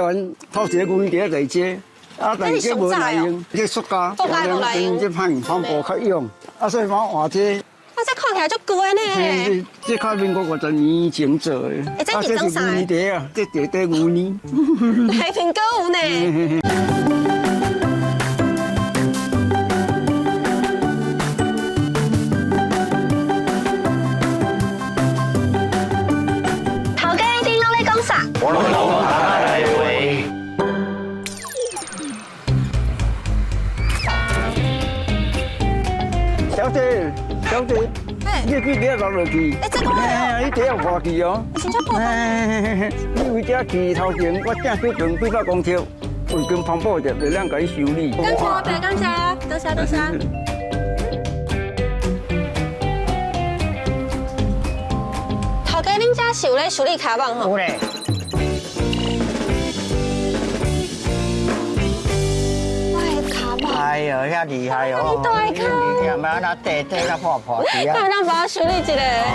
灣頭一個牛奶袋在這，啊，但是這無耐用，這塑膠，這歹帆布較用，啊，所以我換這。啊，這看起來足舊的呢。這較民國50年前做的。欸，這是裝啥？牛奶袋啊，這袋底牛奶。內面閣有呢。頭家，恁攏咧講啥？我攏講台話。小姐，小姐，你去底落落去。欸，這個哎，你底有破去哦。真正破。你為這去頭前，我正小長幾百公尺，有間帆布店，就咱共你修理。感謝阿伯，感謝，多謝多謝。頭家，恁遮是有咧修理跤蠓吼？有咧。我的跤蠓。哎呦，遐厲害哦！你大跤。你嘛那短短甲破破去啊？那咱幫我修理一下。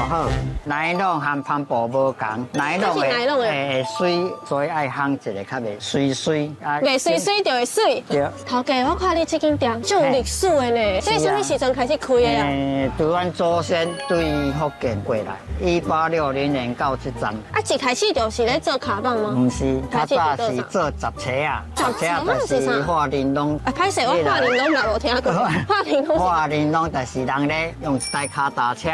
好，奶籠和帆布無仝，奶籠的會水，所以愛烘一個較袂水水。袂水水就會水。對。頭家，我看你這間店足有歷史的呢，這是啥物時陣開始開的啊？對阮祖先對福建過來，1860年到這站。啊，一開始就是咧做跤蠓嗎？毋是，較早是做雜車啊，雜車就是化玲瓏。啊，歹勢，我化玲瓏嘛無聽過。化玲瓏。化玲瓏就是人咧用一台跤踏車，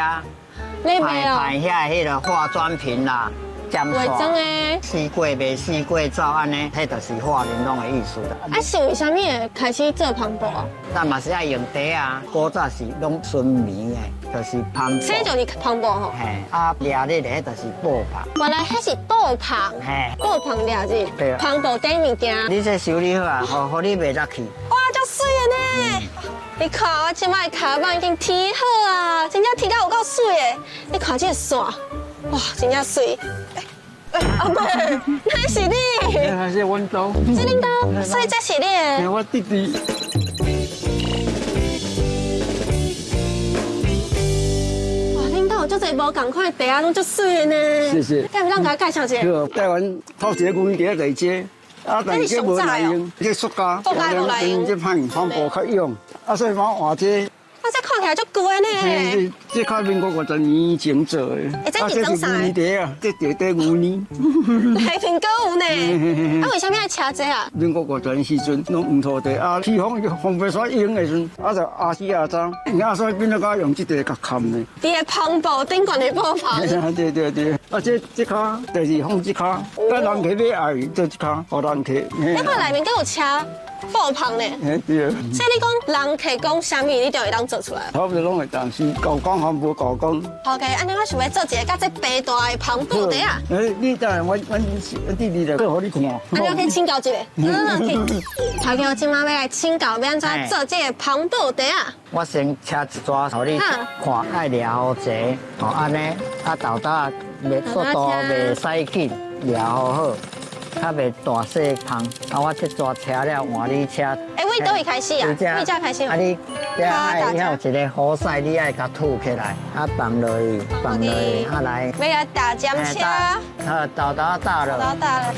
排排遐彼个化妝品啦。化妝的，四季賣四季走按呢，彼就是化玲瓏的意思啦。啊，是為啥物會開始做帆布啊？咱嘛是愛用袋啊，古早是攏純棉的，就是帆布。這就是帆布吼。嘿，啊，掠日的彼就是布帆。原來彼是布帆。嘿，布帆掠日。對啊。帆布頂物件。你這修理好啊，予你袂落去。哇，足媠的呢！你看我這擺跤蠓已經貼好啊，真正貼甲有夠媠的。你看這個線，哇，真正媠。欸，阿伯，那是你？那是阮兜。這恁兜，所以這是你的。我弟弟。哇，恁兜有足濟無仝款的袋仔，攏足媠的呢。謝謝。敢有通共我介紹一下？對，台灣頭一個牛奶袋在這，啊，但是這無耐用，這塑膠，這歹帆布較用，啊，所以我換這。啊，這看起來足舊的呢。這較民國50年前做的。欸，這是裝啥？牛奶袋啊，這袋底牛奶。內面閣有呢。啊，為啥物愛車這啊？民國50年時陣，攏黃土地啊，起風風袂煞湧的時陣，啊就壓死壓髒，啊所以變做用這塊共冚的。佇个帆布頂懸的布帆。對對對，啊這這跤就是放這跤，咱人客買愛做這跤，予人客。你看內面閣有車布帆呢。對。所以你講人客講啥物，你就會當做出來。差不多攏會當，是舊講帆布舊講。好嘅，按呢我想欲做一个佮這白大的帆布袋仔。欸，你等下，阮弟弟來做予你看。按呢我去請教一下。嗯，去。頭家，我這擺欲來請教，欲按怎做這个帆布袋仔？我先車一逝予你看，愛掠予齊，吼按呢，啊豆豆袂速度袂使緊，掠好好。較袂大細芳，啊！我這逝車了換你車。欸，為佗位開始啊？為這開始。啊，你這愛遐有一个雨屎，你愛共吐起來，啊放落去，放落去，啊來。欲來打尖車。好，豆豆打了。豆打了。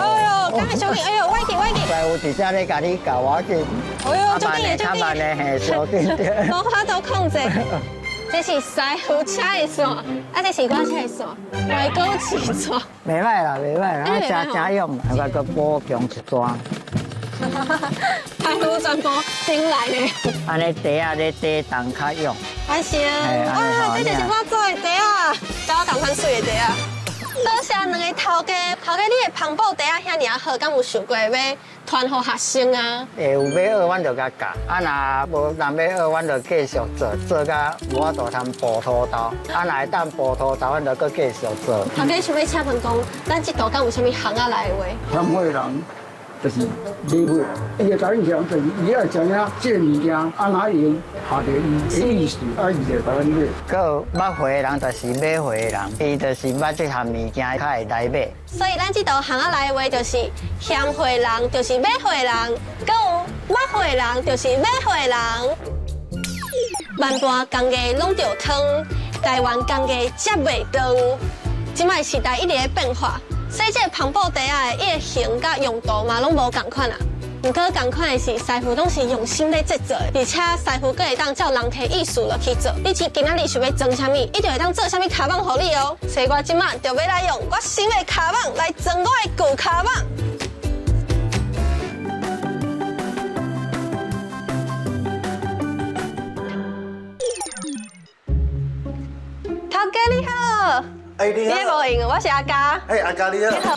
哎呦，敢會小緊，哎呦，歪去歪去。有一隻咧共你教我緊。哎呦，足緊的足緊。較慢的嘿，小緊點。無法度控制。這是師傅車的線，啊，這是我車的線，外國起線。袂歹啦，袂歹啦，啊，誠誠用，還閣補強一逝。師傅全部頂來呢。按呢袋仔咧底重較用。啊是啊，哇，這就是我做的袋仔，佮我仝款媠的袋仔。多謝兩个頭家，頭家你的帆布袋仔遐爾好，敢有想過欲傳予學生啊？會有欲學，阮就共教；啊，若無人欲學，阮就繼續做，做甲無法度通補土豆。啊，若會當補土豆，阮就閣繼續做。頭家想欲請問講，咱這道敢有啥物行仔內的話？行貨人就是買貨，伊的感想就是伊愛知影這个物件按怎用，下底伊的意思，啊，伊就共阮買。閣有捌貨的人，就是買貨的人，伊就是捌這項物件，較會來買。所以咱這道行仔內的話，就是嫌貨人，就是買貨人；閣有捌貨人，就是買貨人。萬般工藝攏著通，台灣工藝才袂斷。這擺時代一直咧變化，所以這個帆布袋仔，伊的型佮用途嘛攏無仝款啊。毋過仝款的是，師傅攏是用心咧製作的，而且師傅閣會當照人體意思落去做。你今仔日想欲裝啥物，伊就會當做啥物跤蠓予你哦。所以我這馬就欲來用我新的跤蠓來裝我的舊跤蠓。頭家你好，欸你你無閒，我是阿嘉。欸，阿嘉你好。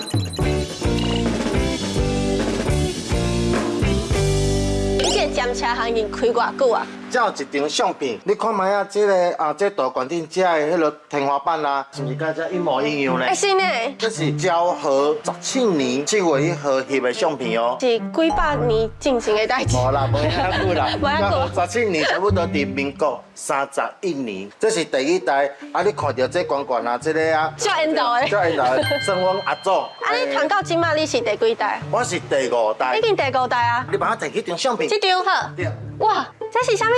你這個針車行已經開偌久啊？這有一張相片，你看覓啊？這個啊，這道館頂這的彼个天花板啊，是毋是佮這一模一樣呢？欸，是呢。這是昭和17年7月1號翕的相片哦。是幾百年進前的代誌。無啦，無遐久啦。無遐久。昭和十七年差不多佇民國31年，這是第一代。啊，你看著這懸懸啊，這个啊。足緣投的。足緣投的，算阮阿祖。啊，你傳到這馬，你是第幾代？我是第五代。已經第五代啊。你幫我提彼張相片。這張好。對。哇，這是啥物人？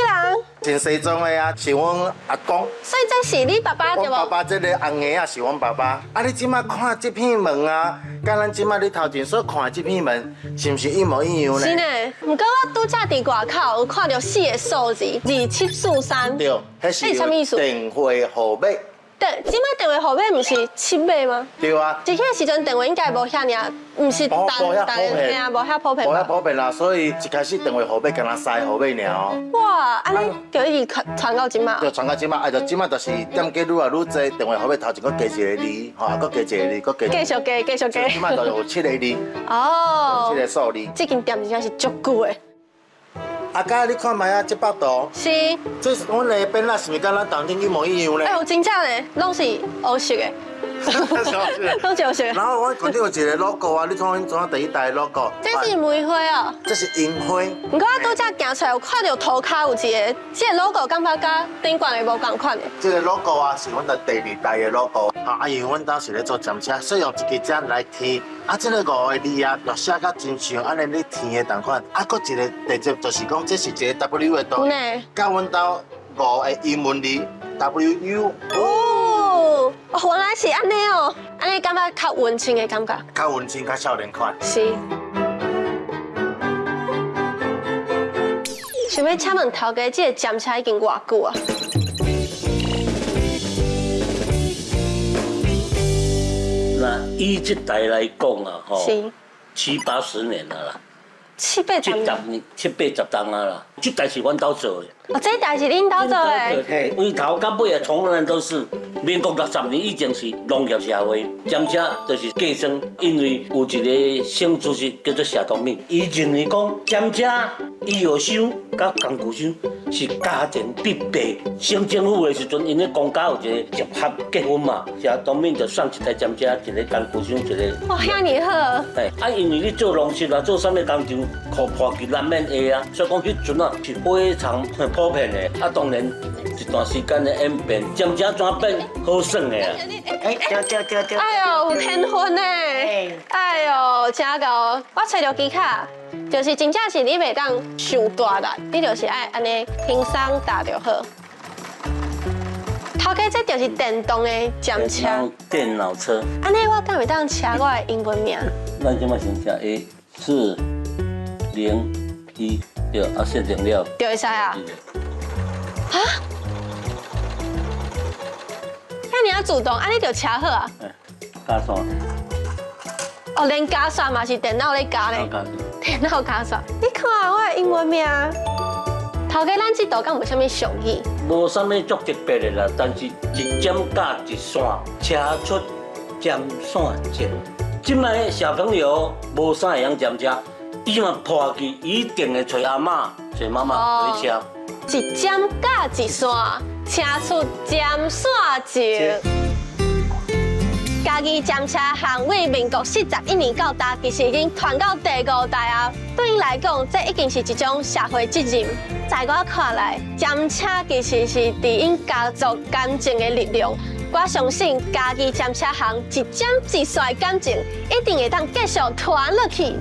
穿西裝的啊，是阮阿公。所以這是你爸爸對無？阮爸爸這个紅的啊，是阮爸爸。啊，你這馬看這片門啊，佮咱這馬你頭前所看的這片門，是毋是一模一樣呢？是呢。毋過我拄才佇外口有看著四个數字，2743。對，彼是啥物意思？電話號碼。對，這馬電話號碼毋是七碼嗎？對啊。這彼個時陣電話應該無遐爾，毋是單單的，無遐普遍。無遐普遍啦，所以一開始電話號碼敢若三個號碼爾哦。哇，按呢就一直傳傳到這馬。對，傳到這馬，啊，就這馬就是店家愈來愈濟，電話號碼頭前閣加一個字，吼，閣加一個字，閣加。繼續加，繼續加。這馬就有七個字。哦。七個數字。這間店真正是足久的。阿嘉，你看覓啊？這幅圖。是。這是阮的變啦，是毋是佮咱當頂一模一樣呢？欸，有真正呢，攏是烏色的。攏是烏色的。然後阮館頂有一个 logo 啊，你看阮怎第一代的 logo。這是梅花哦。這是櫻花。毋過我拄才行出來，有看著塗跤有一个，這个 logo 感覺佮頂懸的無仝款的。這个 logo 啊，是阮的第二代的 logo。啊，因為阮當時咧做針車，所以用一支針來貼。啊，這个五个字啊，就寫甲真像按呢咧天的仝款。啊，閣一个特色就是講，這是一个 W 的圖，佮阮兜五个英文字 W U。哦，原來是按呢哦，按呢感覺較溫情的感覺。較溫情，較少年款。是。想欲請問頭家，這个針車已經偌久啊？那以這代來講啊，吼，七八十年了啦，七八十年，七八十冬啊啦。這代是阮兜做的。哦，這代是恁兜做的。嘿，從頭到尾啊，從來都是民國60年以前是農業社會，針車就是計算，因為有一個省主席叫做謝東閔，伊認為講針車、醫藥箱佮工具箱是家庭必備。省政府的時陣，𪜶咧公家有一個集合結婚嘛，謝東閔就送一台針車，一個工具箱，一個。哇，遐爾好。嘿，啊，因為你做農事啊，做啥物工廠，靠破機難免會啊，所以講彼陣啊是非常普遍的。啊，當然一段時間的演變，針車怎變好耍的啊？欸，對對對對。哎呦，有天分呢！哎呦，真𠢕！我揣著機卡，就是真正是你袂當傷大力，你就是愛按呢輕鬆踏就好。頭家，這就是電動的針車。電腦車。按呢，我敢會當寫我的英文名？咱這馬先寫 A 401，對，啊設定了。就會使啊。啊？遐爾主動，按呢就車好啊。加線。哦，連加線嘛是電腦咧加咧。電腦加線。你看我的英文名。頭家，咱這道敢無啥物俗語？無啥物足特別的啦，但是一針佮一線，車出針線情。這擺小朋友無啥會曉針車，伊若破去，一定會揣阿嬤、揣媽媽回車。一針佮一線，車出針線情。嘉義針車行為民國41年到今，其實已經傳到第五代啊。對𪜶來講，這已經是一種社會責任。在我看來，針車其實是佇𪜶家族感情的力量。我相信嘉義針車行一針一線的感情，一定會當繼續傳落去。